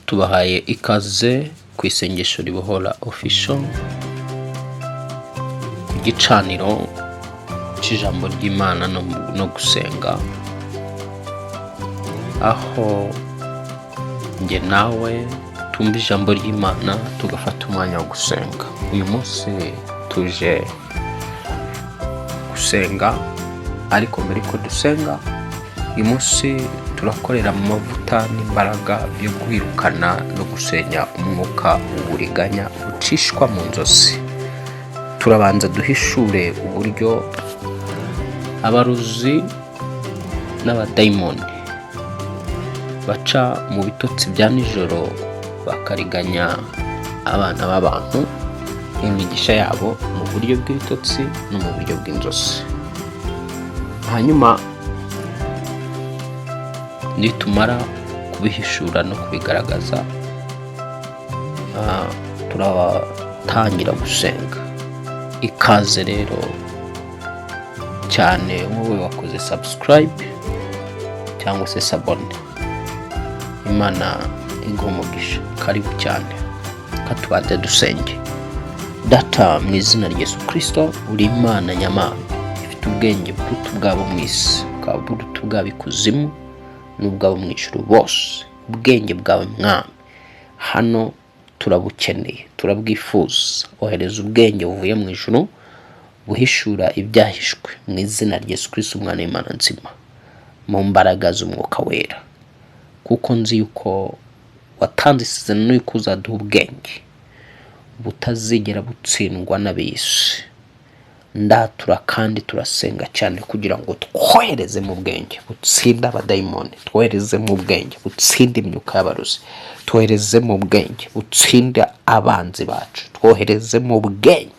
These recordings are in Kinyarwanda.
Tubahaye ikaze ku Isengesho Ribohora Official, ku gicaniro cy'ijambo ry'Imana no gusenga, aho njye nawe tumva ijambo ry'Imana, tugafata umwanya wo gusenga. Uyu munsi tuje gusenga, ariko mbere yuko dusenga, uyu munsi turakorera mu mavuta n'imbaraga byo kwirukana no gusenya umwuka w'uburiganya bucishwa mu nzozi. Turabanza duhishure uburyo abarozi n'abadayimoni baca mu bitotsi bya nijoro, bakariganya abana b'abantu imigisha yabo mu buryo bw'ibitotsi no mu buryo bw'inzozi. Hanyuma nitumara kubihishura no kubigaragaza, turatangira gusenga. Ikaze rero cyane wowe wakoze subscribe cyangwa se s'abonner, Imana iguha umugisha. Karibu cyane, katubanze dusenge. Data, mu izina rya Yesu Kirisito, uri Imana nyamana ifite ubwenge buruta ubwabo mu isi, bukaba buruta ubwabo ikuzimu n'ubwabo mu ijuru bose. Ubwenge bwawe, Mwami, hano turabukeneye, turabwifuza. Ohereza ubwenge buvuye mu ijuru buhishura ibyahishwe, mu izina rya Yesu Kirisito, umwana w'Imana nzima, mu mbaraga z'Umwuka Wera, kuko nzi yuko watanze isezerano yuko uzaduha ubwenge butazigera butsindwa n'ab'isi. Ndatura kandi turasenga cyane kugira ngo twohereze mu bwenge butsinda abadayimoni, twohereze mu bwenge butsinda imyuka y'abarozi, twohereze mu bwenge butsinda abanzi bacu, twohereze mu bwenge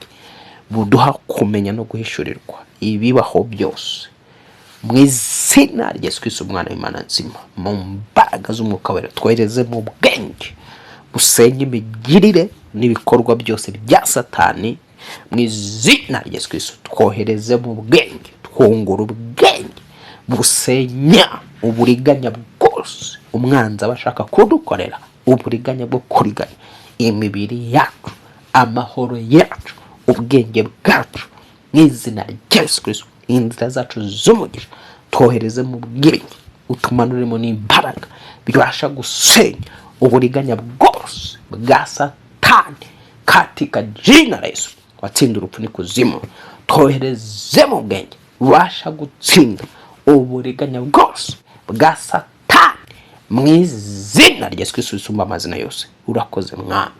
buduha kumenya no guhishurirwa ibibaho byose, mu izina rya Yesu Kristo, umwana w'Imana nzima, mu mbaraga z'Umwuka Wera. Twohereze mu bwenge busenya imigirire n'ibikorwa byose bya Satani, mu izina rya Yesu Kristo. Twohereze mu bwenge, twungura ubwenge busenya uburiganya bwose umwanzi aba ashaka kudukorera, uburiganya bwo kuriganya imibiri yacu, amahoro yacu, ubwenge bwacu, mu izina rya Yesu Kristo, inzira zacu z'umugisha. Twohereze mu bwenge, utumanuremo n'imbaraga bibasha gusenya uburiganya bwose bwa Satani, katika jina la Yesu watsinda urupfu n'ikuzimu. Twohereze mu bwenge bubasha gutsinda uburiganya bwose bwa Satani, mu izina rya Yesu Kristo risumba amazina yose. Urakoze, Mwana.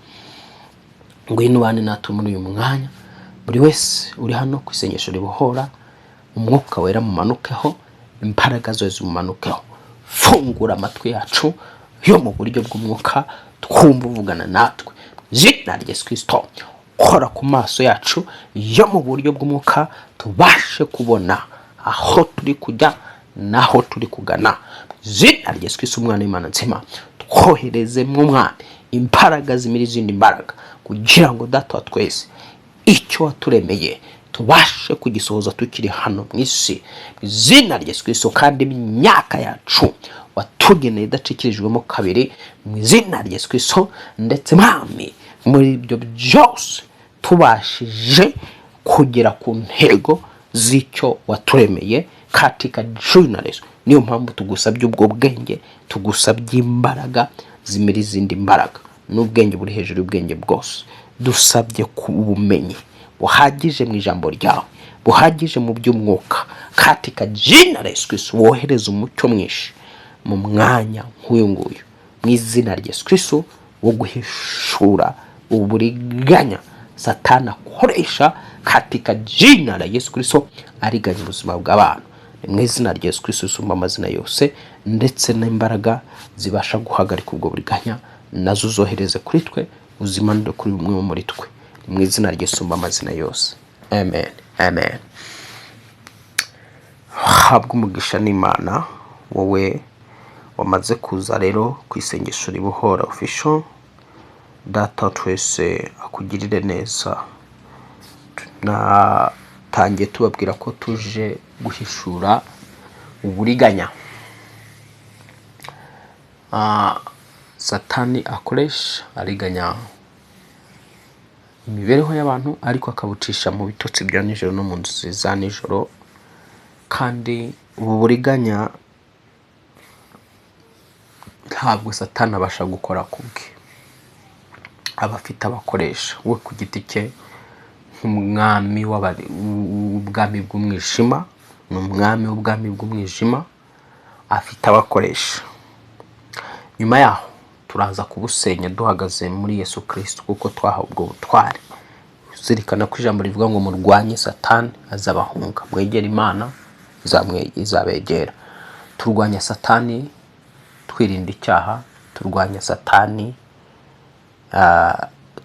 Ngwino ubane natwe muri uyu mwanya. Buri wese uri hano ku Isengesho Ribohora, Umwuka Wera mumanukeho, imbaraga zose zimumanukeho. Fungura amatwi yacu yo mu buryo bw'umwuka, twumva uvugana natwe, izina rya Yesu Kristo. Kora ku maso yacu yo mu buryo bw'umwuka, tubashe kubona aho turi kujya n'aho turi kugana, izina rya Yesu Kristo, umwana w'Imana nzima. Twohereze mu Mwana imbaraga zimira izindi mbaraga, kugira ngo, Data wa twese, icyo waturemeye tubashe kugisohoza tukiri hano mu isi, mu izina rya Yesu Kristo, kandi imyaka yacu watugeneye idacikirijwemo kabiri, mu izina rya Yesu Kristo. Ndetse, Mwami, muri ibyo byose tubashije kugera ku ntego z'icyo waturemeye, katika jina la Yesu. Niyo mpamvu tugusabye ubwo bwenge, tugusabye imbaraga zimira izindi mbaraga n'ubwenge buri hejuru y'ubwenge bwose. Dusabye ku bumenyi buhagije mu ijambo ryawe, buhagije mu by'umwuka, katika jina la Yesu Kristo. Wohereza umucyo mwinshi mu mwanya nk'uyu nguyu, mu izina rya Yesu Kristo, wo guhishura uburiganya Satani akoresha, katika jina la Yesu Kristo, ariganya ubuzima bw'abantu. Ni mu izina rya Yesu Kristo usumba amazina yose. Ndetse n'imbaraga zibasha guhagarika ubwo buriganya nazo uzohereze kuri twe, uzimanure kuri umwe muri twe. Ni mu izina ryisumba amazina yose, amen, amen. Habwa umugisha n'Imana wowe wamaze kuza rero ku Isengesho Ribohora Official. Data wa twese akugirire neza. Natangiye tubabwira ko tuje guhishura uburiganya. Satani akoresha ariganya imibereho y'abantu, ariko akabucisha mu bitotsi bya nijoro no mu nzozi za nijoro. Kandi ubu buriganya ntabwo Satani abasha gukora ku bwe, aba afite abakoresha. We ku giti cye nk'umwami w'ubwami bw'umwijima, ni umwami w'ubwami bw'umwijima, afite abakoresha. Nyuma yaho turaza kubusenya duhagaze muri Yesu Kirisito, kuko twahawe ubwo butware. Zirikana ko ijambo rivuga ngo murwanye Satani azabahunga, mwegere Imana izabegera. Turwanya Satani twirinda icyaha, turwanya Satani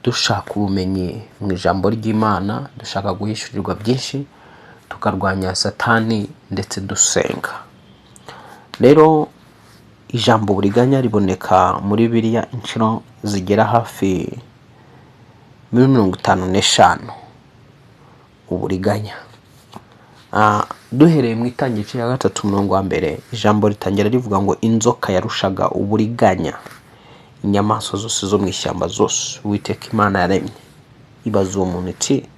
dushaka ubumenyi mu ijambo ry'Imana, dushaka guhishurirwa byinshi, tukarwanya Satani ndetse dusenga. Rero ijambo buriganya riboneka muri Bibiliya inshuro zigera hafi muri 55. Uburiganya, duhereye mu Itangiriro cya 3 umurongo wa 1, ijambo ritangira rivuga ngo inzoka yarushaga uburiganya inyamaswa zose zo mu ishyamba zose Uwiteka Imana yaremye. Ibaza uwo muntu iti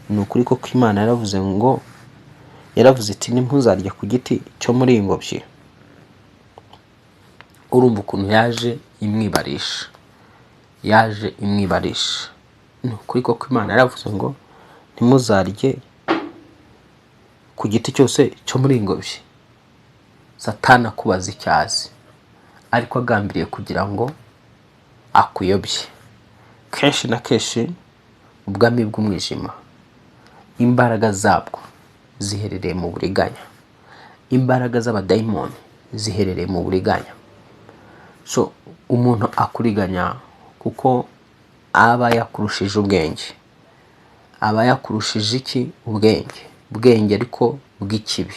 ni ukuri koko Imana yaravuze ngo, yaravuze iti ntimuzarye ku giti cyo muri iyi ngobyi? Urumva ukuntu yaje imwibarisha, yaje imwibarisha. Ni ukuri koko Imana yaravuze ngo ntimuzarye ku giti cyose cyo muri iyi ngobyi? Satani akubaza icyo azi, ariko agambiriye kugira ngo akuyobye. Kenshi na kenshi ubwami bw'umwijima imbaraga zabwo ziherereye mu buriganya, imbaraga z'abadayimoni ziherereye mu buriganya. So umuntu akuriganya kuko aba yakurushije ubwenge, aba yakurushije iki? Ubwenge, ubwenge ariko bw'ikibi.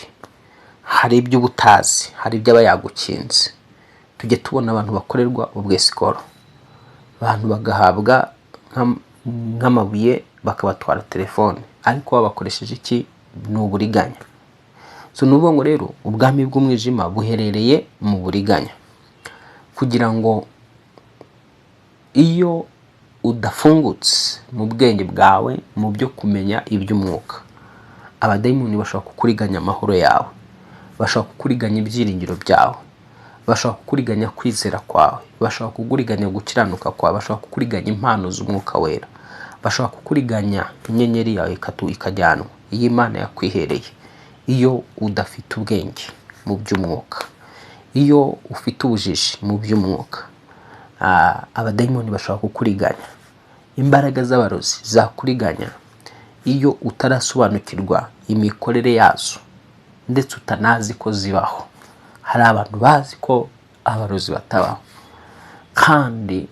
Hari ibyo uba utazi, hari ibyo aba yagukinze. Tujya tubona abantu bakorerwa ubwesikoro, abantu bagahabwa nk'amabuye bakabatwara telefone, ariko babakoresheje iki? Ni uburiganya. So ni ukuvuga ngo rero ubwami bw'umwijima buherereye mu buriganya, kugira ngo iyo udafungutse mu bwenge bwawe mu byo kumenya iby'umwuka, abadayimoni bashobora kukuriganya amahoro yawe, bashobora kukuriganya ibyiringiro byawe, bashobora kukuriganya kwizera kwawe, bashobora kukuriganya gukiranuka kwawe, bashobora kukuriganya impano z'umwuka wera, bashobora kukuriganya inyenyeri yawe ikajyanwa, iyi Imana yakwihereye. Iyo udafite ubwenge mu by'umwuka, iyo ufite ubujiji mu by'umwuka, abadayimoni bashobora kukuriganya, imbaraga z'abarozi zakuriganya. Iyo utarasobanukirwa imikorere yazo ndetse utanazi ko zibaho. Hari abantu bazi ko abarozi batabaho, kandi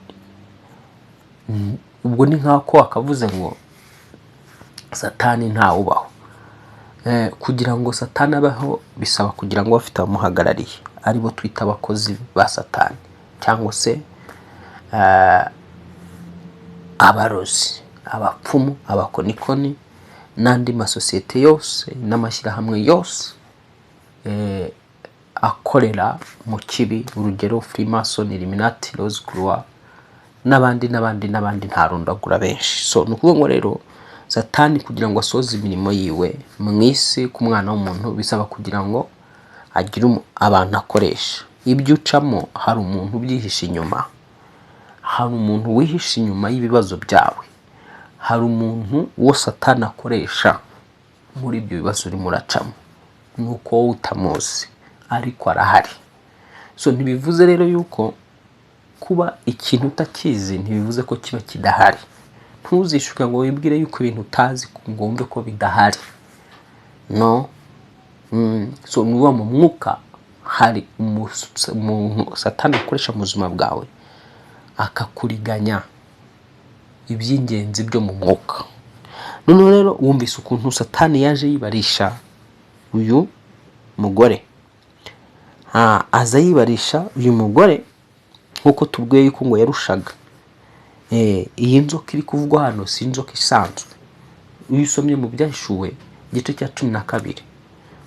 ubwo ni nk'aho wakavuze ngo Satani ntawubaho. Kugira ngo Satani abeho bisaba kugira ngo bafite abamuhagarariye, aribo twita abakozi ba Satani cyangwa se abarozi, abapfumu, abakonikoni n'andi masosiyete yose n'amashyirahamwe yose akorera mu kibi, urugero Freemason, Illuminati, Rose Croix n'abandi n'abandi n'abandi, ntarondagura benshi. So ni ukuvuga ngo rero Satani kugira ngo asoze imirimo yiwe mu isi ku mwana w'umuntu bisaba kugira ngo agire abantu akoresha. Ibyo ucamo hari umuntu ubyihishe inyuma, hari umuntu wihishe inyuma y'ibibazo byawe, hari umuntu uwo Satani akoresha muri ibyo bibazo urimo uracamo, ni uko wowe utamuzi ariko arahari. So ntibivuze rero yuko kuba ikintu utakizi ntibivuze ko kiba kidahari. Ntuzishuke ngo wibwire yuko ibintu utazi ngo wumve ko bidahari. No. So ni ukuvuga mu mwuka hari umuntu Satani akoresha mu buzima bwawe akakuriganya iby'ingenzi byo mu mwuka. Noneho rero wumvise ukuntu Satani yaje yibarisha uyu mugore. Aza yibarisha uyu mugore nk'uko tubwiye yuko ngo yarushaga. Iyi nzoka iri kuvugwa hano si inzoka isanzwe. Iyo usomye mu Byahishuwe igice cya 12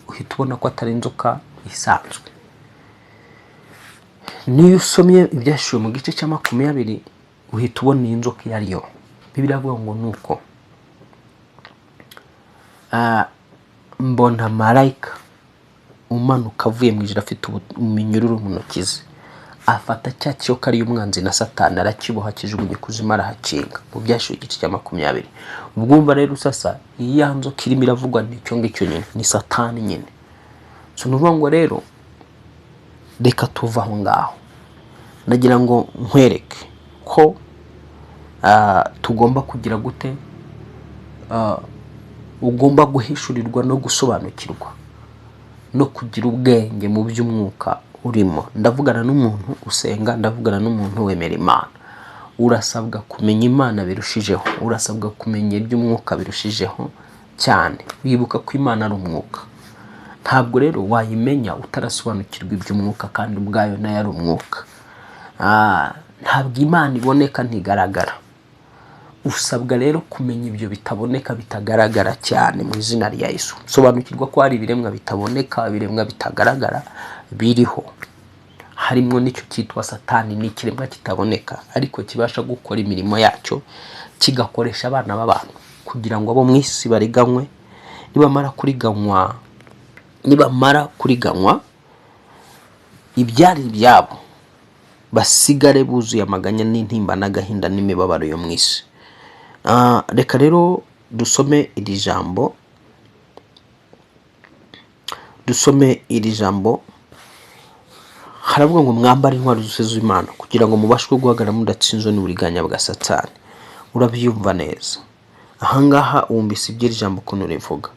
uhita ubona ko atari inzoka isanzwe. Niyo usomye Ibyahishuwe mu gice cya 20, uhita ubona iyi nzoka iyo ariyo. Bibiliya iravuga ngo: "Nuko mbona marayika umanuka avuye mu ijuru, afite iminyururu mu ntoki ze, afata cya kiyoka, ariyo umwanzi na Satani, arakiboha, akijugunya ikuzimu, arahakinga." Mu Byahishuwe igice cya 20. Ubwumva rero sasa ya nzoka irimo iravugwa ni icyo ngicyo nyine, ni Satani nyine. So ni ukuvuga ngo rero reka tuve aho ngaho. Ndagira ngo nkwereke ko tugomba kugira gute? Ugomba guhishurirwa no gusobanukirwa no kugira ubwenge mu by'umwuka urimo. Ndavugana n'umuntu usenga, ndavugana n'umuntu wemera Imana. Urasabwa kumenya Imana birushijeho, urasabwa kumenya iby'umwuka birushijeho cyane. Wibuka ko Imana ari umwuka. Ntabwo rero wayimenya utarasobanukirwa iby'umwuka, kandi ubwayo nayo ari umwuka. Ntabwo Imana iboneka, ntigaragara. Usabwa rero kumenya ibyo bitaboneka, bitagaragara cyane, mu izina rya Yesu. Sobanukirwa ko hari ibiremwa bitaboneka, ibiremwa bitagaragara biriho, harimo n'icyo cyitwa Satani. Ni ikiremwa kitaboneka, ariko kibasha gukora imirimo yacyo, kigakoresha abana b'abantu kugira ngo abo mu isi bariganywe. Nibamara kuriganywa ibyari ibyabo, basigare buzuye amaganya n'intimba n'agahinda n'imibabaro yo mu isi. Reka rero dusome iri jambo, dusome iri jambo. Haravuga ngo: "Mwambare intwaro zose z'Imana kugira ngo mubashe guhagarara mudatsinzwe n'uburiganya bwa Satani." Urabyumva neza ahangaha, wumvise iby'iri jambo ukuntu rivuga.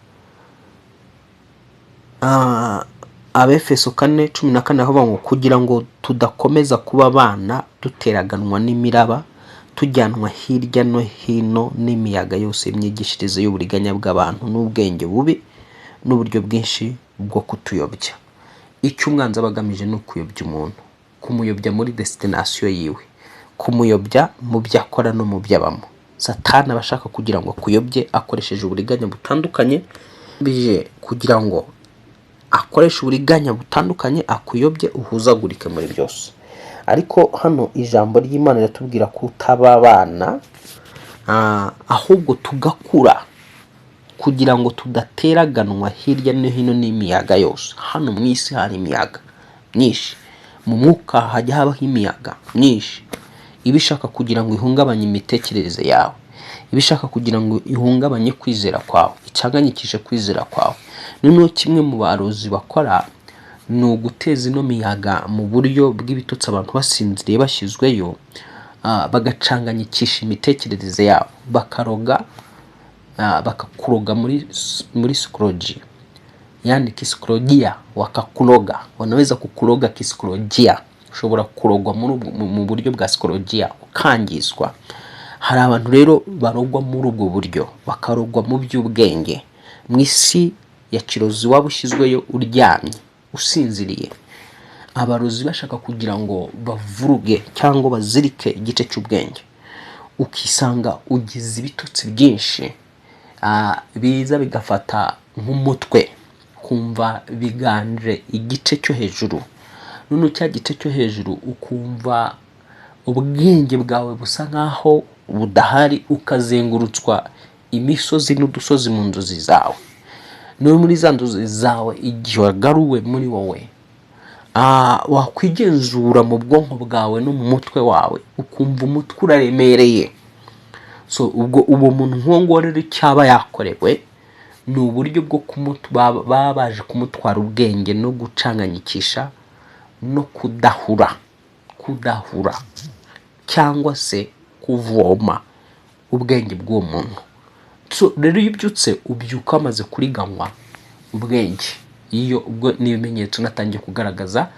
Abefeso 4:14 aho ngo: "Kugira ngo tudakomeza kuba abana duteraganwa n'imiraba, tujyanwa hirya no hino n'imiyaga yose y'imyigishirize y'uburiganya bw'abantu n'ubwenge bubi n'uburyo bwinshi bwo kutuyobya." Icyo umwanzi aba agamije ni ukuyobya umuntu, kumuyobya muri destination yiwe, kumuyobya mu byo akora no mu byo abamo. Satani aba ashaka kugira ngo akuyobye akoresheje uburiganya butandukanye, bije kugira ngo akoreshe uburiganya butandukanye akuyobye, uhuzagurike muri byose. Ariko hano ijambo ry'Imana riratubwira kutaba abana, ahubwo tugakura kugira ngo tudateraganwa hirya no hino n'imiyaga yose. Hano mu isi hari imiyaga myinshi, mu mwuka hajya habaho imiyaga myinshi iba ishaka kugira ngo ihungabanye imitekerereze yawe, iba ishaka kugira ngo ihungabanye kwizera kwawe, icanganyikishe kwizera kwawe. Noneho kimwe mu barozi bakora ni uguteza ino miyaga mu buryo bw'ibitotsi, abantu basinziriye bashyizweyo, bagacanganyikisha imitekerereze yabo, bakaroga, bakakuroga muri psychology, yani kisaikolojia, wakakuroga, wanaweza kukuroga kisaikolojia. Ushobora kurogwa mu buryo bwa psychologia, ukangizwa. Hari abantu rero barogwa muri ubwo buryo, bakarogwa mu by'ubwenge, mu isi ya kirozi. Waba ushyizweyo uryamye usinziriye, abarozi bashaka kugira ngo bavuruge cyangwa bazirike igice cy'ubwenge, ukisanga ugize ibitotsi byinshi, biza bigafata nk'umutwe, kumva biganje igice cyo hejuru. Noneho cya gice cyo hejuru ukumva ubwenge bwawe busa nkaho budahari, ukazengurutswa imisozi n'udusozi mu nzozi zawe. No muri za nzozi zawe, igihe wagaruwe muri wowe, wakwigenzura mu bwonko bwawe no mu mutwe wawe, ukumva umutwe uraremereye. So ubwo uwo muntu nk'uwo nguwo rero, icyo aba yakorewe ni uburyo bwo baba baje kumutwara ubwenge no gucanganyikisha no kudahura cyangwa se kuvoma ubwenge bw'uwo muntu. So rero iyo ubyutse, ubyuka wamaze kuriganywa ubwenge. Iyo ubwo ni ibimenyetso natangiye kugaragaza,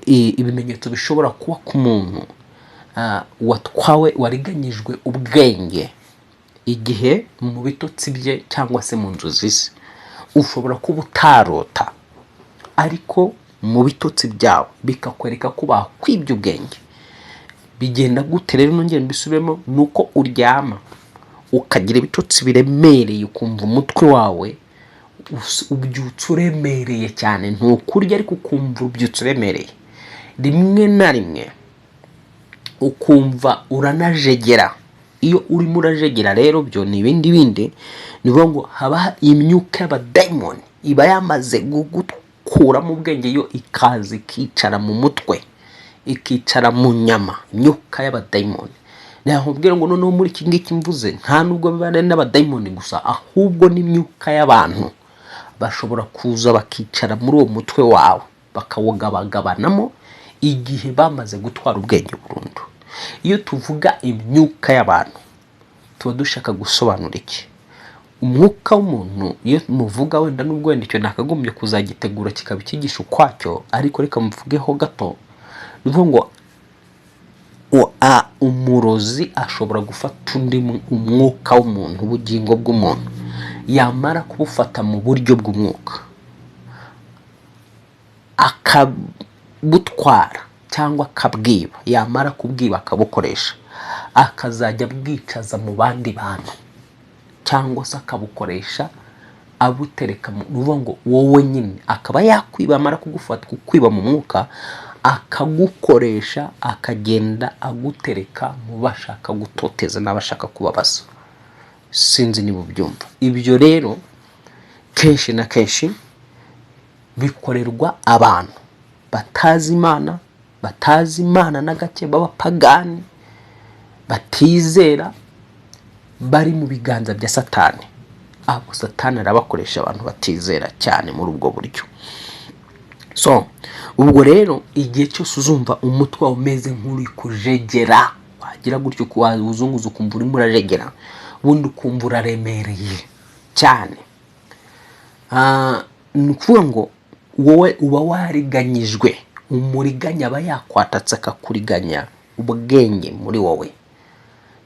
ibimenyetso bishobora kuba ku muntu watwawe, wariganyijwe ubwenge, igihe mu bitotsi bye cyangwa se mu nzozi ze. Ushobora kuba utarota, ariko mu bitotsi byawe bikakwereka ko bakwibye ubwenge. Bigenda gute rero? Nongere mbisubiremo: ni uko uryama ukagira ibitotsi biremereye, ukumva umutwe wawe ubyutse uremereye cyane. Ntukurya, ariko ukumva ubyutse uremereye. Rimwe na rimwe ukumva uranajegera. Iyo urimo urajegera rero byo ni ibindi bindi, ni ukuvuga ngo haba imyuka y'abadayimoni iba yamaze gukuramo ubwenge, yo ikaza ikicara mu mutwe, ikicara mu nyama, imyuka y'abadayimoni. Nakubwira ngo noneho muri iki ngiki mvuze, nta nubwo biba ari n'abadayimoni gusa, ahubwo n'imyuka y'abantu bashobora kuza bakicara muri uwo mutwe wawe, bakawugabagabanamo igihe bamaze gutwara ubwenge burundu. Iyo tuvuga imyuka y'abantu tuba dushaka gusobanura iki? Umwuka w'umuntu iyo muvuga, wenda nubwo wenda icyo nakagombye kuzagitegura kikaba icyigisho ukwacyo, ariko reka muvugeho gato. Ni ukuvuga ngo umurozi ashobora gufata undi umwuka w'umuntu, ubugingo bw'umuntu, yamara kubufata mu buryo bw'umwuka akabutwara cyangwa akabwiba, yamara kubwiba akabukoresha, akazajya abwicaza mu bandi bantu, cyangwa se akabukoresha abutereka mu, ni ukuvuga ngo wowe nyine akaba yakwiba, amara kugufata, kukwiba mu mwuka, akagukoresha, akagenda agutereka mu bashaka gutoteza n'abashaka kubabaza. Sinzi niba ubyumva. Ibyo rero kenshi na kenshi bikorerwa abantu batazi Imana, batazi Imana na gake, b'abapagani batizera, bari mu biganza bya Satani. Abo Satani arabakoresha, abantu batizera cyane muri ubwo buryo. So ubwo rero igihe cyose uzumva umutwe wawe umeze nk'uri kujegera, wagira gutyo wawuzunguza ukumva urimo urajegera, ubundi ukumva uraremereye cyane, ni ukuvuga ngo wowe uba wariganyijwe. Umuriganya aba yakwatatse, akakuriganya ubwenge muri wowe,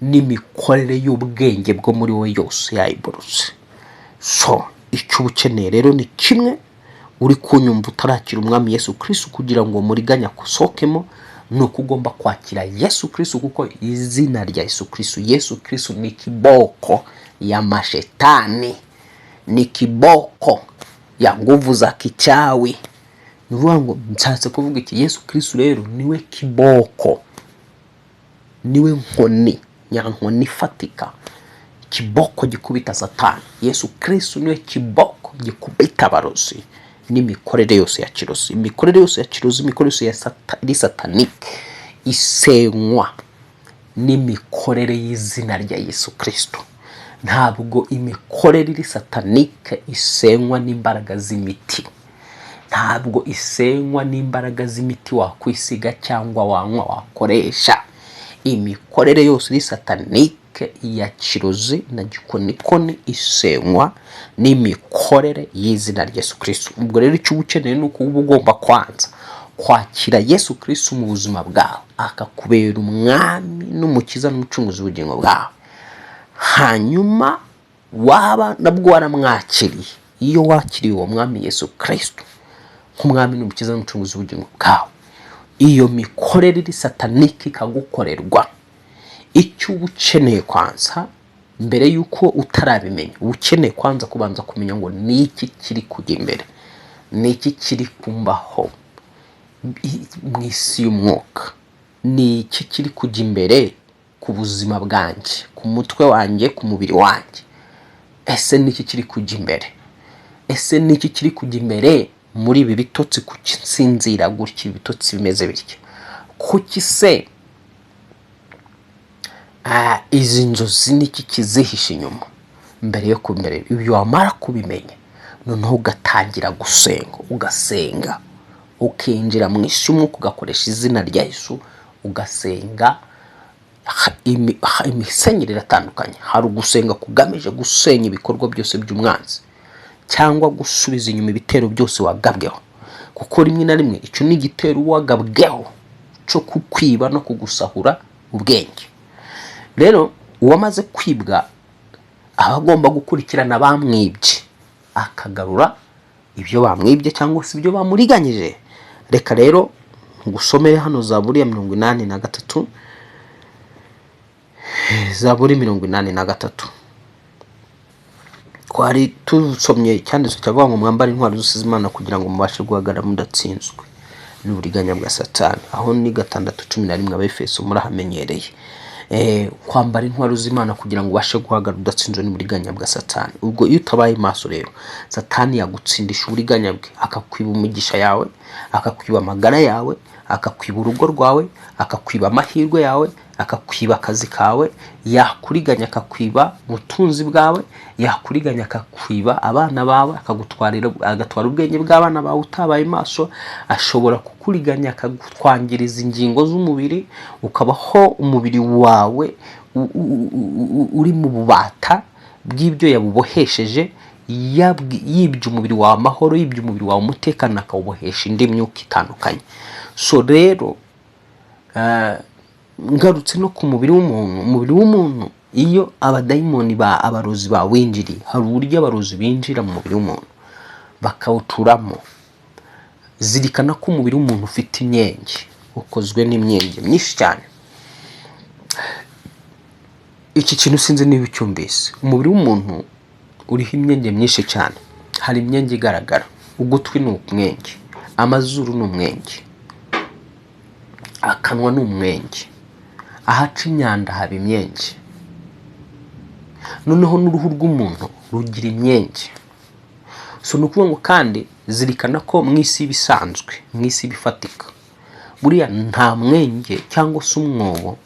n'imikorere y'ubwenge bwo muri wowe yose yayiborotse. So icyo uba ukeneye rero ni kimwe, uri kunyumva utarakira Umwami Yesu Kirisitu, kugira ngo muriganya akusohokemo, ni uko ugomba kwakira Yesu Kirisitu, kuko izina rya Yesu Kirisitu, Yesu Kirisitu ni kiboko ya mashetani, ni kiboko ya nguvu za kichawi. Ni ukuvuga ngo nshatse kuvuga iki? Yesu Kirisitu rero niwe kiboko, niwe nkoni nyankoni ifatika, kiboko gikubita Satani. Yesu Kirisitu niwe kiboko gikubita abarozi n'imikorere yose ya kirozi. Imikorere yose ya kirozi, imikorere yose ya iri satanique isenywa n'imikorere y'izina rya Yesu Kirisitu. Ntabwo imikorere iri satanique isenywa n'imbaraga z'imiti, ntabwo isenywa n'imbaraga z'imiti wakwisiga cyangwa wanywa, wakoresha. Imikorere yose iri satanique ya kirozi na gikonikoni isenywa n'imikorere y'izina rya Yesu Kirisitu. Ubwo rero icyo uba ukeneye ni uko uba ugomba kwanza kwakira Yesu Kirisitu mu buzima bwawe, akakubera umwami n'umukiza n'umucunguzi w'ubugingo bwawe. Hanyuma waba nabwo waramwakiriye, iyo wakiriye uwo mwami Yesu Kirisitu nk'umwami n'umukiza n'umucunguzi w'ubugingo bwawe, iyo mikorere iri satanique ikagukorerwa, icyo uba ukeneye kwanza mbere y'uko utarabimenya, uba ukeneye kwanza kubanza kumenya ngo ni iki kiri kujya imbere, ni iki kiri kumbaho mu isi y'umwuka, ni iki kiri kujya imbere ku buzima bwanjye, ku mutwe wanjye, ku mubiri wanjye. Ese ni iki kiri kujya imbere? Ese ni iki kiri kujya imbere muri ibi bitotsi? Kuki nsinzira gutya, ibitotsi bimeze bitya? Kuki se izi nzozi, niki kizihishe inyuma? Mbere yo kumera ibyo, wamara kubimenya, noneho ugatangira gusenga, ugasenga, ukinjira mu isi y'umwuka, ugakoresha izina rya Yesu, ugasenga. Imisenyere iratandukanye. Hari ugusenga kugamije gusenya ibikorwa byose by'umwanzi cyangwa gusubiza inyuma ibitero byose wagabweho, kuko rimwe na rimwe icyo ni igitero wagabweho cyo kukwiba no kugusahura ubwenge. Rero uwamaze kwibwa aba agomba gukurikirana abamwibye, akagarura ibyo bamwibye cyangwa se ibyo bamuriganyije. Reka rero ngusomere hano Zaburi ya 83, Zaburi 83. Twari tusomye icyanditswe cyavuga ngo mwambare intwaro zose z'Imana kugira ngo mubashe guhagarara mudatsinzwe. n'uburiganya bwa Satani. Aho ni 6:11, Abefeso, murahamenyereye. Kwambara intwaro z'Imana kugira ngo ubashe guhagarara udatsinzwe n'uburiganya bwa Satani. Ubwo iyo utabaye maso rero, Satani yagutsindisha uburiganya bwe, akakwiba umugisha yawe, akakwiba amagara yawe, akakwiba urugo rwawe, akakwiba amahirwe yawe, akakwiba akazi kawe, yakuriganya akakwiba ubutunzi bwawe, yakuriganya akakwiba abana bawe, akagutwarira, agatwara ubwenge bw'abana bawe. Utabaye maso, ashobora kukuriganya akagutwangiriza ingingo z'umubiri, ukabaho umubiri wawe uri mu bubata bw'ibyo yabubohesheje. Yibye umubiri wawe amahoro, yibye umubiri wawe umutekano, akawubohesha indi myuka itandukanye. So rero, ngarutse no ku mubiri w'umuntu, umubiri w'umuntu iyo abadayimoni ba abarozi bawinjiriye, hari uburyo abarozi binjira mu mubiri w'umuntu bakawuturamo. Zirikana ko umubiri w'umuntu ufite imyenge, ukozwe n'imyenge myinshi cyane. Iki kintu sinzi niba ucyumvise. Umubiri w'umuntu uriho imyenge myinshi cyane. Hari imyenge igaragara: ugutwi ni umwenge, amazuru ni umwenge, akanwa ni umwenge, ahaca imyanda haba imyenge. Noneho n'uruhu rw'umuntu rugira imyenge. So ni ukuvuga ngo kandi zirikana ko mu isi ibisanzwe, mu isi ibifatika, buriya nta mwenge cyangwa se umwobo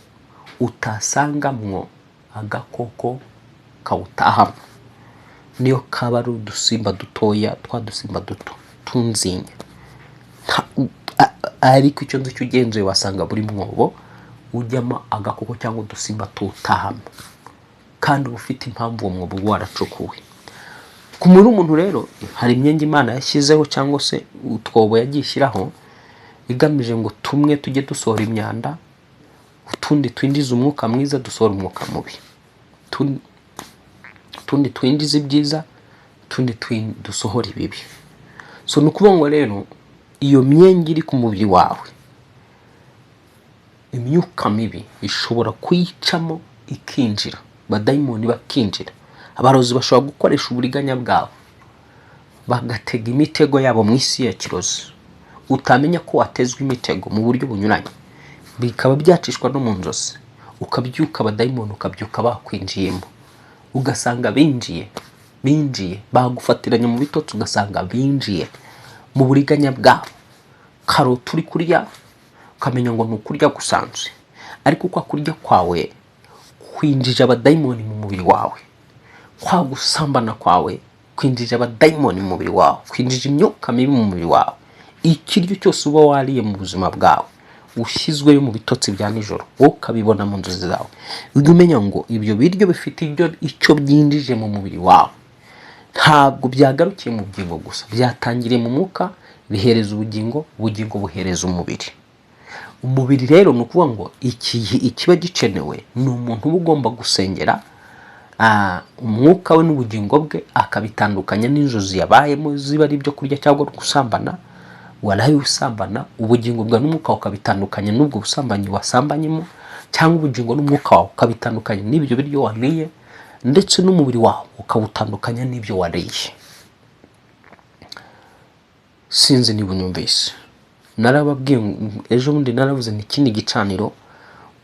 utasangamwo agakoko kawutahamo, niyo kaba ari udusimba dutoya, twa dusimba duto tunzinya. Ariko icyo nzi cyo, ugenzuye wasanga buri mwobo ujyamo agakoko cyangwa udusimba tuwutahamo, kandi uba ufite impamvu uwo mwobo uba waracukuwe. Ku mubiri w'umuntu rero hari imyenge Imana yashyizeho cyangwa se utwobo yagiye ishyiraho, igamije ngo tumwe tujye dusohora imyanda, utundi twinjize umwuka mwiza, dusohora umwuka mubi. Utundi twinjiza ibyiza, utundi dusohora ibibi. So ni ukuvuga ngo rero iyo myenge iri ku mubiri wawe, imyuka mibi ishobora kuyicamo ikinjira, abadayimoni bakinjira. Abarozi bashobora gukoresha uburiganya bwabo, bagatega imitego yabo mu isi ya kirozi, utamenya ko watezwe imitego mu buryo bunyuranye, bikaba byacishwa no mu nzozi, ukabyuka abadayimoni, ukabyuka bakwinjiyemo, ugasanga binjiye bagufatiranye mu bitotsi, ugasanga binjiye mu buriganya bwabo. Karoti uri kurya ukamenya ngo ni ukurya gusanzwe, ariko kwa kurya kwawe kwinjije abadayimoni mu mubiri wawe. Kwa gusambana kwawe kwinjije abadayimoni mu mubiri wawe, kwinjije imyuka mibi mu mubiri wawe. Ikiryo cyose uba wariye mu buzima bwawe ushyizweyo mu bitotsi bya nijoro, wowe ukabibona mu nzozi zawe, ujye umenya ngo ibyo biryo bifite icyo byinjije mu mubiri wawe. Ntabwo byagarukiye mu bugingo gusa, byatangiriye mu mwuka, bihereza ubugingo, ubugingo buhereza umubiri. Umubiri rero ni ukuvuga ngo iki ikiba gikenewe ni umuntu uba ugomba gusengera umwuka we n'ubugingo bwe, akabitandukanya n'inzozi yabayemo, ziba ari ibyo kurya cyangwa gusambana waraye usambana. Ubugingo bwawe n'umwuka wawe ukabitandukanya n'ubwo busambanyi wasambanyemo, cyangwa ubugingo n'umwuka wawe ukabitandukanya n'ibyo biryo wariye, ndetse n'umubiri wawe ukawutandukanya n'ibyo wariye. Sinzi niba unyumvise. Narababwiye ejo bundi, naravuze nti ikindi gicaniro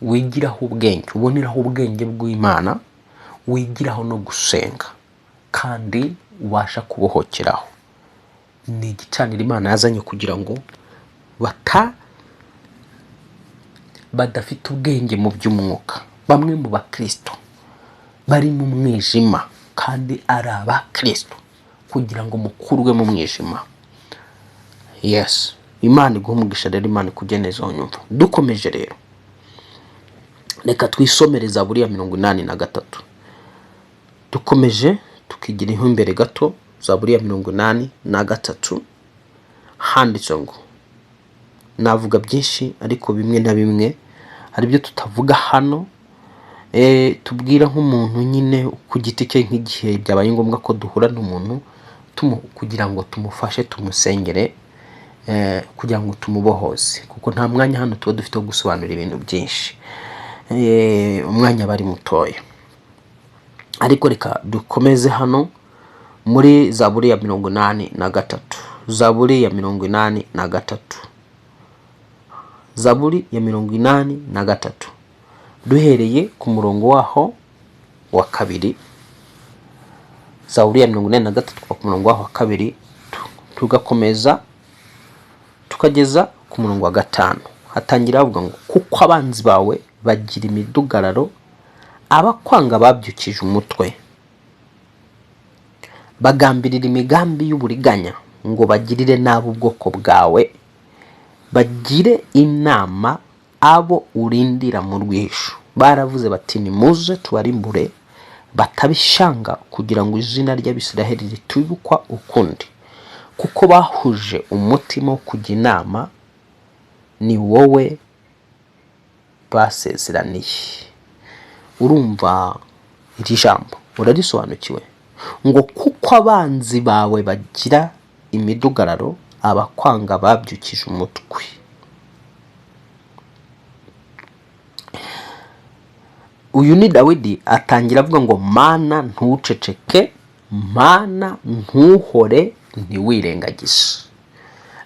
wigiraho ubwenge, uboneraho ubwenge bw'Imana, wigiraho no gusenga, kandi ubasha kubohokeraho, ni igicaniro Imana yazanye kugira ngo badafite ubwenge mu by'umwuka, bamwe mu bakristo bari mu mwijima kandi ari abakristo, kugira ngo mukurwe mu mwijima. Yes, Imana iguhe umugisha rero, Imana ikugeneze aho nyumva. Dukomeje rero, reka twisomere Zaburi ya 83. Dukomeje tukigira imbere gato, Zaburi ya 83 handitse ngo, navuga byinshi ariko bimwe na bimwe hari ibyo tutavuga hano. Tubwira nk'umuntu nyine ku giti cye, nk'igihe byabaye ngombwa ko duhura n'umuntu kugira ngo tumufashe, tumusengere, kugira ngo tumubohoze, kuko nta mwanya hano tuba dufite wo gusobanura ibintu byinshi. Umwanya aba ari mutoya. Ariko reka dukomeze hano muri Zaburi ya 83, Zaburi ya 83. Zaburi ya 83, duhereye ku murongo waho wa kabiri. Zaburi ya 83, kuva ku murongo waho wa kabiri tugakomeza tukageza ku murongo wa gatanu. Hatangira havuga ngo: "Kuko abanzi bawe bagira imidugararo, abakwanga babyukije umutwe, bagambirira imigambi y'uburiganya ngo bagirire nabi ubwoko bwawe, bagire inama abo urindira mu rwihisho. Baravuze bati: 'Nimuze tubarimbure, batabishanga, kugira ngo izina ry'Abisiraheli ritibukwa ukundi,' kuko bahuje umutima wo kujya inama, ni wowe basezeraniye." Urumva iri jambo, urarisobanukiwe? Ngo kuko abanzi bawe bagira imidugararo, abakwanga babyukije umutwe. Uyu ni Dawidi, atangira avuga ngo: "Mana, ntuceceke, Mana, ntuhore, ntiwirengagize."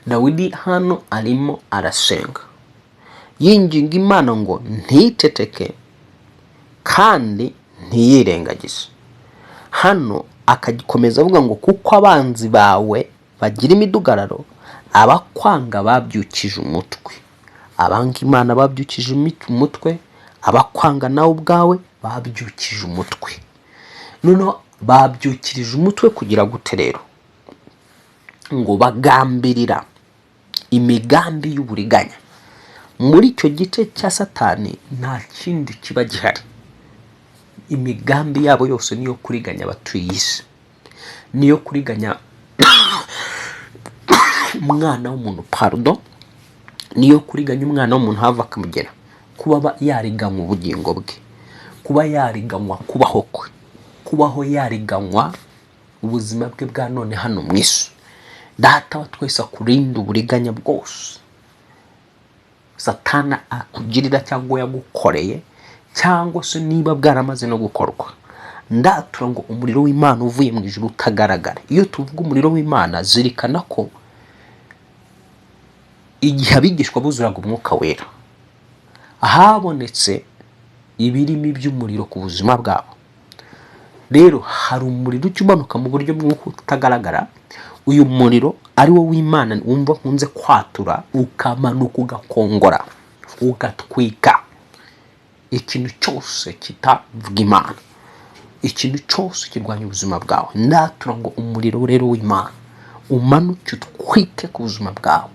Dawidi hano arimo arasenga yinginga Imana ngo nticeceke kandi ntiyirengagize. Hano akagikomeza avuga ngo: "Kuko abanzi bawe bagira imidugararo, abakwanga babyukije umutwe." Abanga Imana babyukije umutwe, abakwanga nawe ubwawe babyukije umutwe. Noneho babyukirije umutwe kugira gute rero? Ngo bagambirira imigambi y'uburiganya. Muri icyo gice cya Satani nta kindi kiba gihari, imigambi yabo yose niyo kuriganya abatuye isi, niyo kuriganya umwana w'umuntu, pardon, niyo kuriganya umwana w'umuntu hava akamugera, kuba yariganywa ubugingo bwe, kuba yariganywa kubaho kwe, kubaho yariganywa ubuzima bwe bwa none hano mu isi. Data wa twese akurinda uburiganya bwose Satana akugirira cyangwa yagukoreye, cyangwa se niba bwaramaze no gukorwa. Ndatura ngo umuriro w'Imana uvuye mu ijuru utagaragara. Iyo tuvuga umuriro w'Imana, zirikana ko igihe abigishwa buzuraga Umwuka Wera, habonetse ibirimi by'umuriro ku buzima bwabo. Rero hari umuriro ujya umanuka mu buryo bw'uko utagaragara. Uyu muriro ari wo w'Imana wumva nkunze kwatura, ukamanuka, ugakongora, ugatwika ikintu cyose kitavuga Imana, ikintu cyose kirwanya ubuzima bwawe. Ndatura ngo umuriro rero w'Imana umanuke, utwike ku buzima bwawe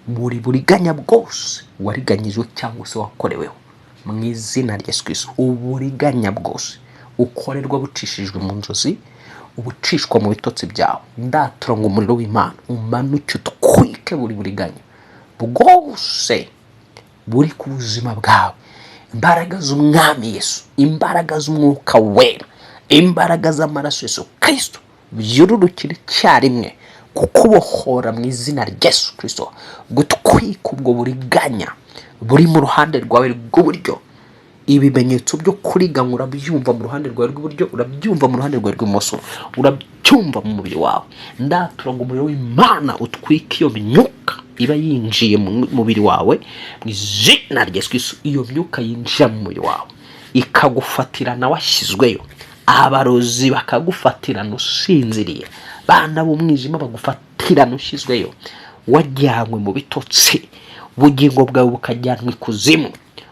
buri buriganya bwose wariganyijwe cyangwa se wakoreweho, mu izina rya Yesu Kristo. Uburiganya bwose ukorerwa bucishijwe mu nzozi, ubucishwa mu bitotsi byawe, ndatura ngo umuriro w'Imana umanuke, utwike buri buriganya bwose buri ku buzima bwawe. Imbaraga z'Umwami Yesu, imbaraga z'Umwuka Wera, imbaraga z'amaraso Yesu Kristo byururukire icyarimwe kukubohora mu izina rya Yesu Kristo, gutwika ubwo buriganya buri mu ruhande rwawe rw'iburyo. Ibimenyetso byo kuriganywa urabyumva mu ruhande rwawe rw'iburyo, urabyumva mu ruhande rwawe rw'ibumoso, urabyumva mu mubiri wawe. Ndatura ngo umuriro w'Imana utwike iyo myuka iba yinjiye mu mubiri wawe, mu izina rya Yesu Kristo. Iyo myuka yinjira mu mubiri wawe ikagufatirana washyizweyo, abarozi bakagufatirana usinziriye, bana b'umwijima bagufatirana ushyizweyo, wajyanywe mu bitotsi, ubugingo bwawe bukajyanwa ikuzimu,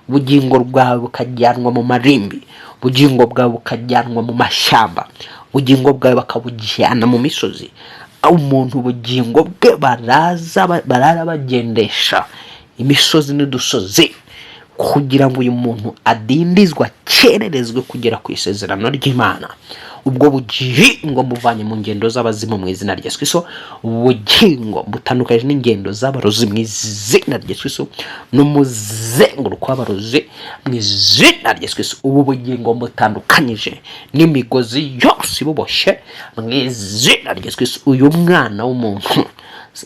ubugingo bwawe bukajyanwa mu marimbi, ubugingo bwawe bukajyanwa mu mashyamba, ubugingo bwawe bakabujyana mu misozi. Umuntu ubugingo bwe baraza barara bagendesha imisozi n'udusozi kugira ngo uyu muntu adindizwe, akererezwe kugera ku isezerano ry'Imana. Ubwo bugingo muvanye mu ngendo z'abazimu mu izina rya Yesu Kristo. Ubugingo butandukanye n'ingendo z'abarozi mu izina rya Yesu Kristo, n'umuzenguruko w'abarozi mu izina rya Yesu Kristo. Ubu bugingo butandukanyije n'imigozi yose ibuboshye mu izina rya Yesu Kristo. Uyu mwana w'umuntu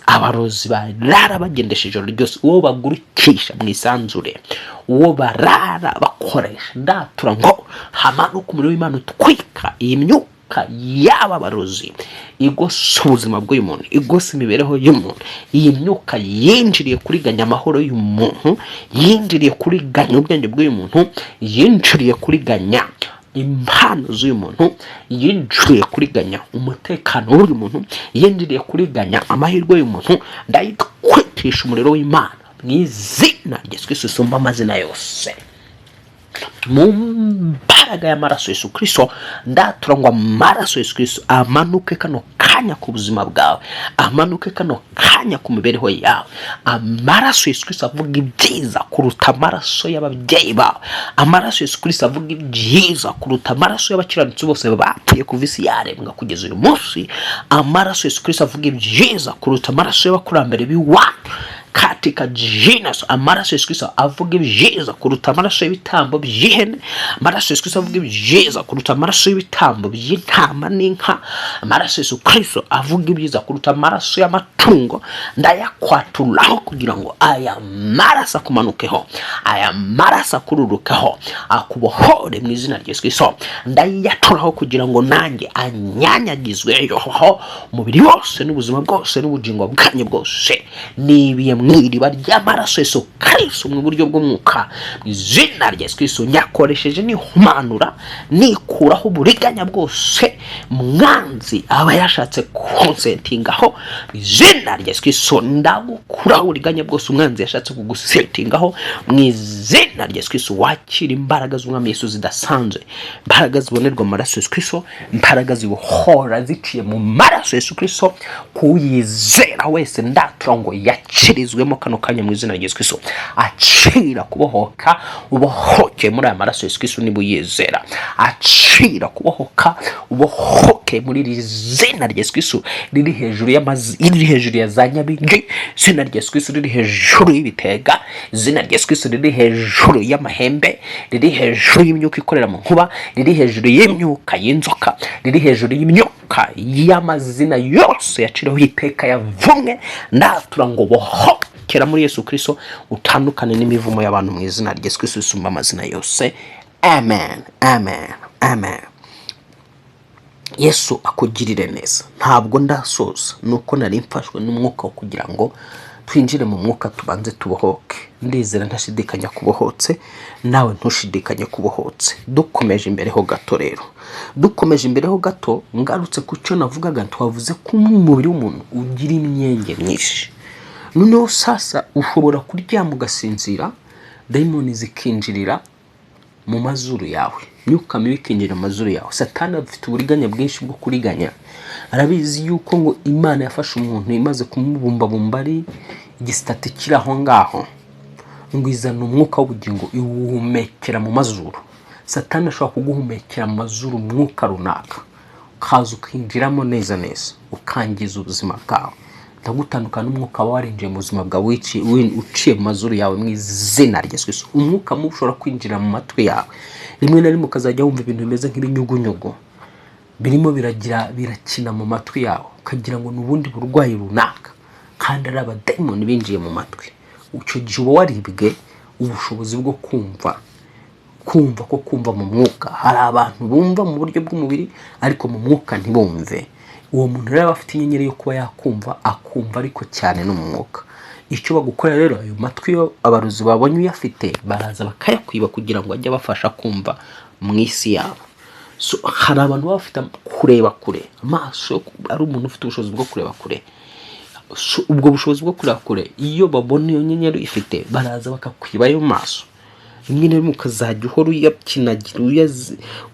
abarozi barara bagendesha ijoro ryose, uwo bagurukisha mu isanzure, uwo barara bakoresha, ndatura ngo hamanuka umuriro w'Imana utwika iyi myuka. Myuka y'aba barozi igose ubuzima bw'uyu muntu, igose imibereho y'umuntu, iyi myuka yinjiriye kuriganya amahoro y'umuntu, yinjiriye kuriganya ubwenge bw'uyu muntu, yinjiriye kuriganya impano z'uyu muntu, yinjiriye kuriganya umutekano w'uyu muntu, yinjiriye kuriganya amahirwe y'uyu muntu, ndayitwitisha umuriro w'Imana mu izina rya Yesu Kristo isumba amazina yose. Mu mbaraga y'amaraso Yesu Kristo, ndatura ngo amaraso Yesu Kristo amanuke kano kanya ku buzima bwawe, amanuke kano kanya ku mibereho yawe. Amaraso Yesu Kristo avuga ibyiza kuruta amaraso y'ababyeyi bawe. Amaraso Yesu Kristo avuga ibyiza kuruta amaraso y'abakiranutsi bose bapfuye kuva isi yaremwa kugeza uyu munsi. Amaraso Yesu Kristo avuga ibyiza kuruta amaraso y'abakurambere b'iwanyu, katika jina Yesu. Amaraso Yesu Kristo avuga ibyiza kuruta amaraso y'ibitambo by'ihene. Amaraso Yesu Kristo avuga ibyiza kuruta amaraso y'ibitambo by'intama n'inka. Amaraso Yesu Kristo avuga ibyiza kuruta amaraso y'amatungo. Ndayakwatururaho kugira ngo aya maraso akumanukeho, aya maraso akururukeho, akubohore mu izina rya Yesu Kristo. Ndayaturaho kugira ngo nanjye anyanyagizweho umubiri wose n'ubuzima bwose n'ubugingo bwanjye bwose. Nibiye mu iriba ry'amaraso Yesu Kristo mu buryo bw'umwuka, mu izina rya Yesu Kristo. Nyakoresheje nihumanura, nikuraho uburiganya bwose mwanzi aba yashatse kunsetingaho, mu izina rya Yesu Kristo. Ndagukuraho uburiganya bwose umwanzi yashatse kugusetingaho, mu izina rya Yesu Kristo. Wakira imbaraga z'Umwami Yesu zidasanzwe, imbaraga zibonerwa mu maraso Yesu Kristo, imbaraga zibohora ziciye mu maraso Yesu Kristo. Kuyizera wese, ndatura ngo yakirizwemo kano kanya mu izina rya Yesu Kristo. Acira kubohoka, ubohoke muri aya maraso Yesu Kristo niba uyizera. Acira kubohoka, ubohoke muri iri zina rya Yesu Kristo riri hejuru y'amazi, riri hejuru ya za nyabingi, izina rya Yesu Kristo riri hejuru y'ibitega, izina rya Yesu Kristo riri hejuru y'amahembe, riri hejuru y'imyuka ikorera mu nkuba, riri hejuru y'imyuka y'inzoka, riri hejuru y'imyuka y'amazina yose yaciriweho iteka yavumwe. Ndatura ngo bohokera muri Yesu Kristo, utandukane n'imivumo y'abantu mu izina rya Yesu Kristo isumba amazina yose. Amen, amen, amen. Yesu akugirire neza. Ntabwo ndasoza, nuko nari mfashwe n'umwuka wo kugira ngo twinjire mu mwuka, tubanze tubohoke. Ndizera ntashidikanya kubohotse, nawe ntushidikanye kubohotse. Dukomeje imbere ho gato rero, dukomeje imbere ho gato, ngarutse ku cyo navugaga, twavuze ko umubiri w'umuntu ugira imyenge myinshi. Noneho sasa ushobora kuryama ugasinzira, dayimoni zikinjirira mu mazuru yawe, imyuka mibi ikinjira mu mazuru yawe. Satani afite uburiganya bwinshi bwo kuriganya. Arabizi yuko ngo Imana yafashe umuntu imaze kumubumbabumba ari igisitati kiri aho ngaho, ngo izana umwuka w'ubugingo iwuhumekera mu mazuru. Satani ashobora kuguhumekera mu mazuru umwuka runaka, ukaza ukinjiramo neza neza, ukangiza ubuzima bwawe. Ndagutandukana n'umwuka wawe warinjiye mu buzima bwawe uciye mu mazuru yawe mu izina rya Yesu Kristo. Umwuka mubi ushobora kwinjira mu matwi yawe, rimwe na rimwe ukazajya wumva ibintu bimeze nk'ibinyugunyugu birimo biragira birakina mu matwi yawe, ukagira ngo ni ubundi burwayi runaka, kandi ari abadayimoni binjiye mu matwi. Icyo gihe uba waribwe ubushobozi bwo kumva, kumva ko kumva mu mwuka. Hari abantu bumva mu buryo bw'umubiri ariko mu mwuka ntibumve. Uwo muntu rero aba afite inyenyeri yo kuba yakumva, akumva ariko cyane no mu mwuka. Icyo bagukorera rero, ayo matwi yo abarozi babonye uyafite, baraza bakayakwiba kugira ngo ajye abafasha kumva mu isi yabo. So, hari abantu baba bafite kureba kure, amaso ari umuntu ufite ubushobozi bwo kureba kure. So, ubwo bushobozi bwo kureba kure, iyo babona iyo nyenyeri ifite, baraza bakakwiba ayo maso. Rimwe na rimwe ukazajya uhora uyakinagira,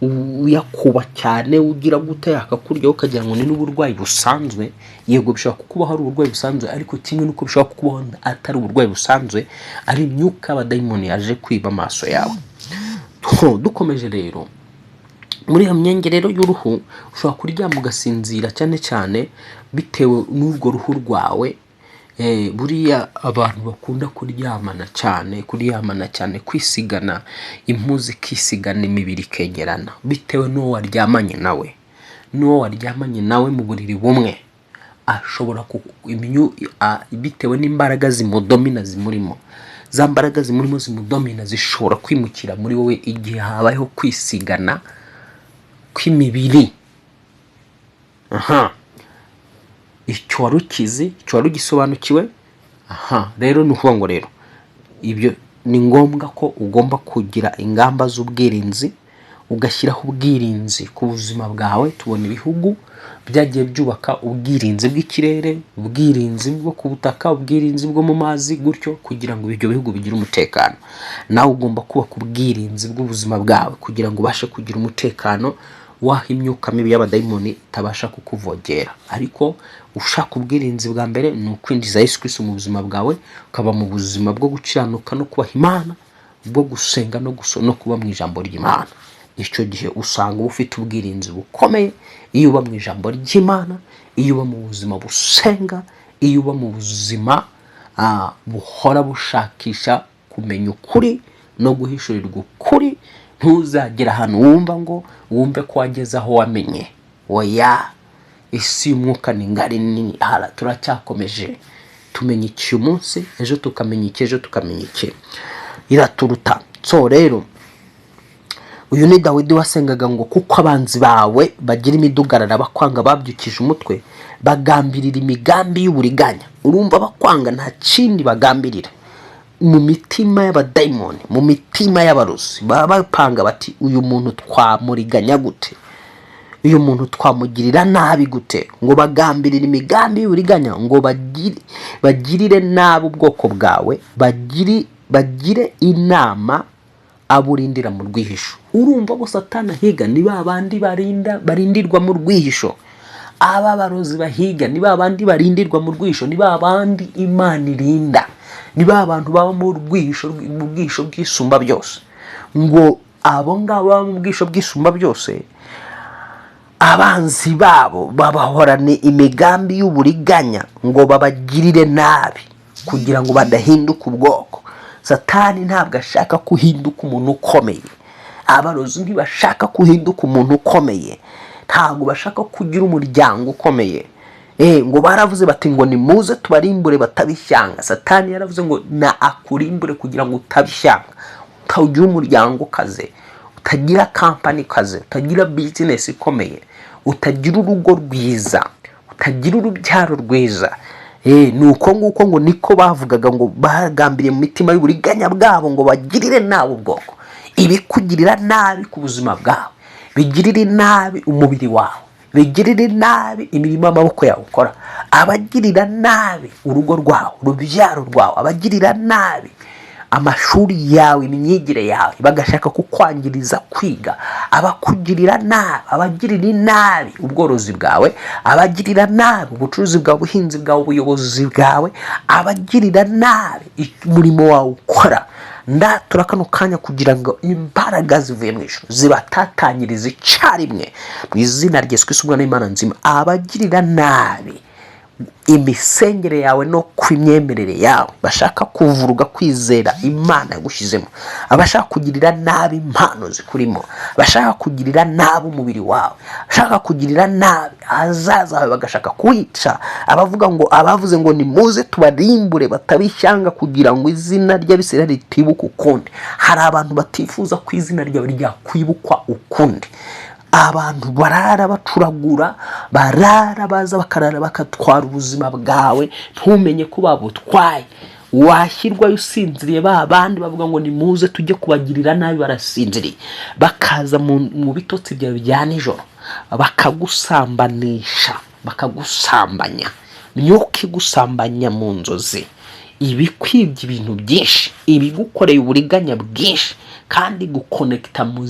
uyakuba cyane, ugira gute, akakurya, ukagira ngo ni n'uburwayi busanzwe. Yego, bishobora kukubaho ari uburwayi busanzwe, ariko kimwe n'uko bishobora kukubaho atari uburwayi busanzwe, ari imyuka y'abadayimoni yaje kwiba amaso yawe. Dukomeje rero muri iyo myenge rero y'uruhu, ushobora kuryama ugasinzira, cyane cyane bitewe n'urwo ruhu rwawe. Buriya abantu bakunda kuryamana cyane, kuryamana cyane, kwisigana impu zikisigana, imibiri ikegerana, bitewe n'uwo waryamanye nawe, n'uwo waryamanye nawe mu buriri bumwe, ashobora bitewe n'imbaraga zimudomina zimurimo, za mbaraga zimurimo zimudomina zishobora kwimukira muri wowe igihe habayeho kwisigana kw'imibiri. Aha, icyo wari ukizi, icyo wari ugisobanukiwe. Aha rero ni ukuvuga ngo rero ibyo ni ngombwa ko ugomba kugira ingamba z'ubwirinzi, ugashyiraho ubwirinzi ku buzima bwawe. Tubona ibihugu byagiye byubaka ubwirinzi bw'ikirere, ubwirinzi bwo ku butaka, ubwirinzi bwo mu mazi, gutyo kugira ngo ibyo bihugu bigire umutekano. Nawe ugomba kubaka ubwirinzi bw'ubuzima bwawe kugira ngo ubashe kugira umutekano w'aho imyuka mibi y'abadayimoni itabasha kukuvogera. Ariko ushaka ubwirinzi bwa mbere ni ukwinjiza Yesu Kristo mu buzima bwawe, ukaba mu buzima bwo gukiranuka no kubaha Imana, bwo gusenga no kuba mu ijambo ry'Imana. Icyo gihe usanga uba ufite ubwirinzi bukomeye iyo uba mu ijambo ry'Imana, iyo uba mu buzima busenga, iyo uba mu buzima buhora bushakisha kumenya ukuri no guhishurirwa ukuri. Ntuzagera ahantu wumva ngo wumve ko wageze aho wamenye. Oya, isi y'umwuka ni ngari nini. Hara turacyakomeje, tumenya iki uyu munsi, ejo tukamenya iki, ejo tukamenya iki, iraturuta. So rero uyu ni Dawidi wasengaga ngo kuko abanzi bawe bagira imidugararo, abakwanga babyukije umutwe, bagambirira imigambi y'uburiganya. Urumva, abakwanga nta kindi bagambirira mu mitima y'abadayimoni, mu mitima y'abarozi, baba bapanga bati: "Uyu muntu twamuriganya gute? Uyu muntu twamugirira nabi gute?" Ngo bagambirira imigambi y'uburiganya ngo bagirire nabi ubwoko bwawe, bagire inama aburindira mu rwihisho. Urumva, bo Satani ahiga ni ba bandi barindirwa mu rwihisho. Aba barozi bahiga ni ba bandi barindirwa mu rwihisho, ni ba bandi Imana irinda, ni ba bantu baba mu rwihisho, mu bwihisho bw'Isumba byose. Ngo abo ngabo baba mu bwihisho bw'Isumba byose, abanzi babo babahorane imigambi y'uburiganya ngo babagirire nabi kugira ngo badahinduka ubwoko. Satani ntabwo ashaka ko uhinduka umuntu ukomeye. Abarozi ntibashaka ko uhinduka umuntu ukomeye, ntabwo bashaka ko ugira umuryango ukomeye. Ngo baravuze bati ngo nimuze tubarimbure batabishyanga. Satani yaravuze ngo na akurimbure kugira ngo utabishyanga, utagira umuryango ukaze, utagira kampani ikaze, utagira bizinesi ikomeye, utagira urugo rwiza, utagira urubyaro rwiza. Ni uko nguko ngo niko bavugaga, ngo bagambiriye mu mitima y'uburiganya bwabo ngo bagirire nabi ubwoko. Ibikugirira nabi ku buzima bwawe, bigirire nabi umubiri wawe, bigirire nabi imirimo y'amaboko yawe ukora, abagirira nabi urugo rwawe, urubyaro rwawe, abagirira nabi amashuri yawe, imyigire yawe, bagashaka kukwangiriza kwiga, abakugirira nabi, abagirira nabi ubworozi bwawe, abagirira nabi ubucuruzi bwawe, ubuhinzi bwawe, ubuyobozi bwawe, abagirira nabi umurimo wawe ukora, ndatura kano kanya kugira ngo imbaraga zivuye mu ijuru zibatatanyirize icyarimwe mu izina rya Yesu Kristo, Umwana w'Imana nzima. Abagirira nabi imisengere yawe no ku myemerere yawe, bashaka kuvuruga kwizera Imana yagushyizemo, abashaka kugirira nabi impano zikurimo, abashaka kugirira nabi umubiri wawe, abashaka kugirira nabi ahazaza hawe, bagashaka kuwica, abavuga ngo, abavuze ngo nimuze tubarimbure batabishyanga kugira ngo izina ry'Abisirayeli ritibuka ukundi. Hari abantu batifuza ko izina ryawe ryakwibukwa ukundi. Abantu barara bacuragura, barara baza bakarara bakatwara ubuzima bwawe, ntumenye ko babutwaye. Washyirwayo usinziriye, ba bandi bavuga ngo nimuze tujye kubagirira nabi barasinziriye, bakaza mu bitotsi byawe bya nijoro, bakagusambanisha, bakagusambanya, myuka igusambanya mu nzozi, ibikwibye ibintu byinshi, ibigukoreye uburiganya bwinshi, kandi gukonekita mu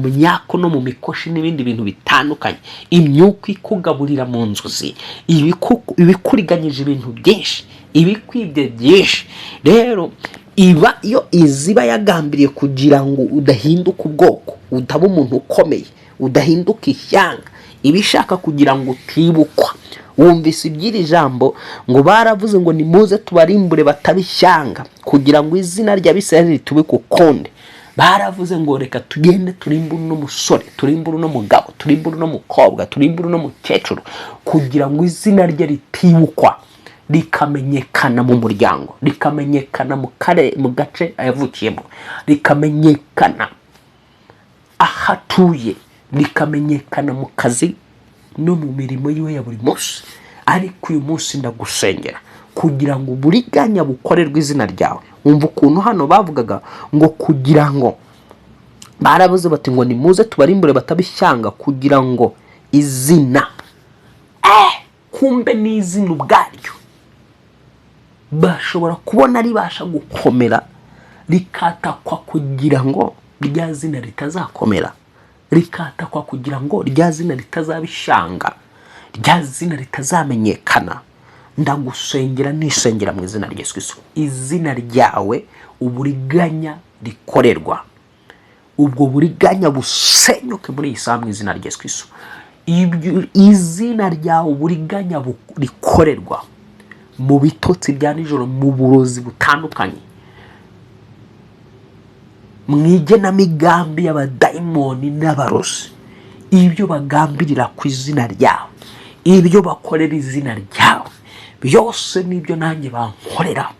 myako no mu mikoshi n'ibindi bintu bitandukanye, imyuka ikugaburira mu nzozi, ibikuriganyije ibintu byinshi, ibikwibye byinshi. Rero iba iyo iziba yagambiriye kugira ngo udahinduka ubwoko, utaba umuntu ukomeye, udahinduka ishyanga, iba ishaka kugira ngo utibukwa. Wumvise iby'iri jambo ngo baravuze ngo nimuze tubarimbure batabishyanga kugira ngo izina ry'Abisirayeli ritubike ukundi. Baravuze ngo reka tugende turimbure uno musore, turimbure uno mugabo, turimbure uno mukobwa, turimbure uno mukecuru kugira ngo izina rye ritibukwa, rikamenyekana mu muryango, rikamenyekana mu kare, mu gace yavukiyemo, rikamenyekana aho atuye, rikamenyekana mu kazi. no mu mirimo yiwe ya buri munsi. Ariko uyu munsi ndagusengera kugira ngo uburiganya bukorerwe izina ryawe. Wumva ukuntu hano bavugaga ngo kugira ngo, barabuze bati ngo nimuze tubarimbure batabishyanga, kugira ngo izina, kumbe n'izina ubwaryo bashobora kubona ribasha gukomera, rikatakwa kugira ngo rya zina ritazakomera, rikatakwa kugira ngo rya zina ritazaba ishyanga, rya zina ritazamenyekana. Ndagusengera, nisengera mu izina rya Yesu Kristo, izina ryawe uburiganya rikorerwa, ubwo buriganya busenyuke muri iyi saha mu izina rya Yesu Kristo. Izina ryawe uburiganya rikorerwa mu bitotsi bya nijoro, mu burozi butandukanye, mu igenamigambi y'abadayimoni n'abarozi, ibyo bagambirira ku izina ryawe, ibyo bakorera izina ryawe byose, n'ibyo nanjye bankorera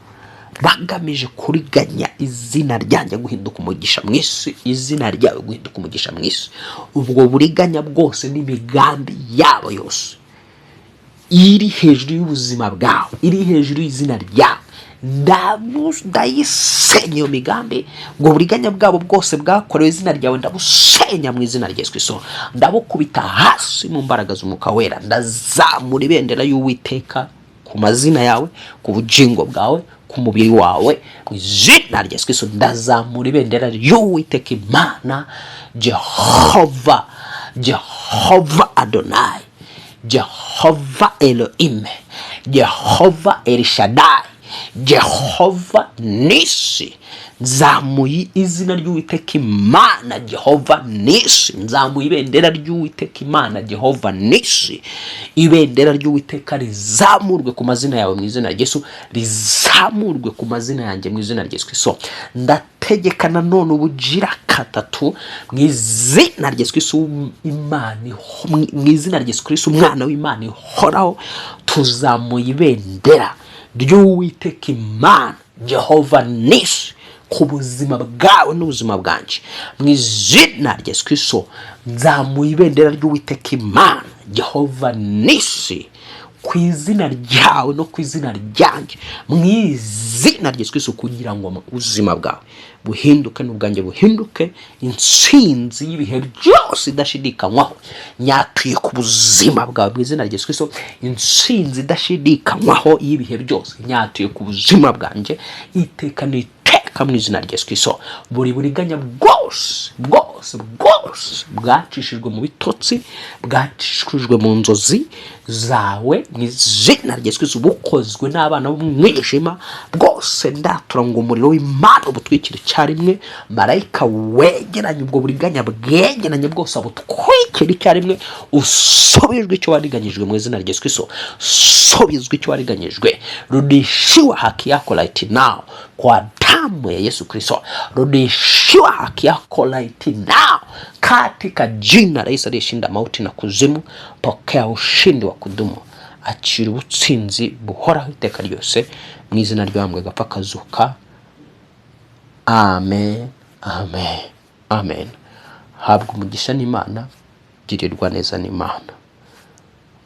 bagamije kuriganya izina ryanjye guhinduka umugisha mu isi, izina ryawe guhinduka umugisha mu isi, ubwo buriganya bwose n'imigambi yabo yose iri hejuru y'ubuzima bwawe, iri hejuru y'izina ryawe, ndayisenya iyo migambi. Ubwo buriganya bwabo bwose bwakorewe izina ryawe ndabusenya mu izina rya Yesu Kristo, ndabukubita hasi mu mbaraga z'Umwuka Wera. Ndazamura ibendera y'Uwiteka ku mazina yawe, ku bugingo bwawe, ku mubiri wawe, mu izina rya Yesu Kristo. Ndazamura ibendera ry'Uwiteka Imana Jehova, Jehova Adonai, Jehova Elohim, Jehova Elishadai, Jehova Nisi. Nzamuye izina ry'Uwiteka Imana Jehova Nisi, nzamuye ibendera ry'Uwiteka Imana Jehova Nisi. Ibendera ry'Uwiteka rizamurwe ku mazina yawe mu izina rya Yesu, rizamurwe ku mazina yanjye mu izina rya Yesu Kristo. Ndategeka nanone ubugira katatu mu izina rya Yesu Kristo, Imana mu izina rya Yesu Kristo, Umwana w'Imana ihoraho, tuzamuye ibendera ry'Uwiteka Imana Jehova Nisi ku buzima bwawe n'ubuzima bwanjye mu izina rya Yesu Kristo. Nzamuye ibendera ry'Uwiteka Imana Jehova Nisi ku izina ryawe no ku izina ryanjye mu izina rya Yesu Kristo, kugira ngo ubuzima bwawe buhinduke n'ubwanjye buhinduke. Intsinzi y'ibihe byose idashidikanywaho nyatuye ku buzima bwawe mu izina rya Yesu Kristo. Intsinzi idashidikanywaho y'ibihe byose nyatuye ku buzima bwanjye iteka n'iteka mu izina rya Yesu Kristo. Buri buriganya bwose bwose bwose bwacishijwe mu bitotsi, bwacishijwe mu nzozi zawe, mu izina rya Yesu Kristo, bukozwe n'abana b'umwijima bwose, ndatura ngo umuriro w'Imana ubutwikire icyarimwe. Marayika wegeranye ubwo buriganya bwegeranye bwose abutwikire icyarimwe. Usubijwe icyo wariganyijwe mu izina rya Yesu Kristo, usubizwe icyo wariganyijwe. Rudishiwa haki yako right now kwa damu ya Yesu Kristo. Rudishiwa haki yako right now katika jina la Yesu aliyeshinda mauti na kuzimu. Pokea ushindi wa kudumu. Akira ubutsinzi buhoraho iteka ryose mu izina ry'uwambwe agapfa akazuka. Amen, amen, amen. Habwa umugisha n'Imana, girirwa neza n'Imana.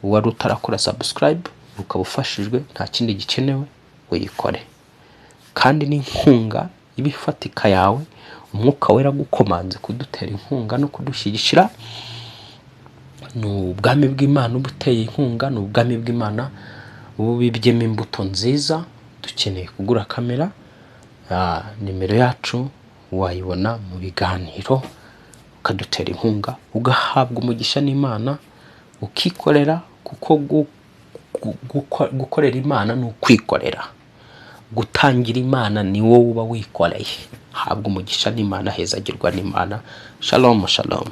Wari utarakora subscribe ukaba ufashijwe, nta kindi gikenewe, uyikore. Kandi n'inkunga iba ifatika yawe, Umwuka Wera agukomanze kudutera inkunga no kudushyigikira, ni ubwami bw'Imana uba uteye inkunga, ni ubwami bw'Imana uba ubibyemo imbuto nziza. Dukeneye kugura kamera. Nimero yacu wayibona mu biganiro, ukadutera inkunga, ugahabwa umugisha n'Imana, ukikorera, kuko gukorera Imana ni ukwikorera. Gutangira Imana ni wowe uba wikoreye. Habwa umugisha n'Imana, hezagirwa n'Imana. Shalom, shalom.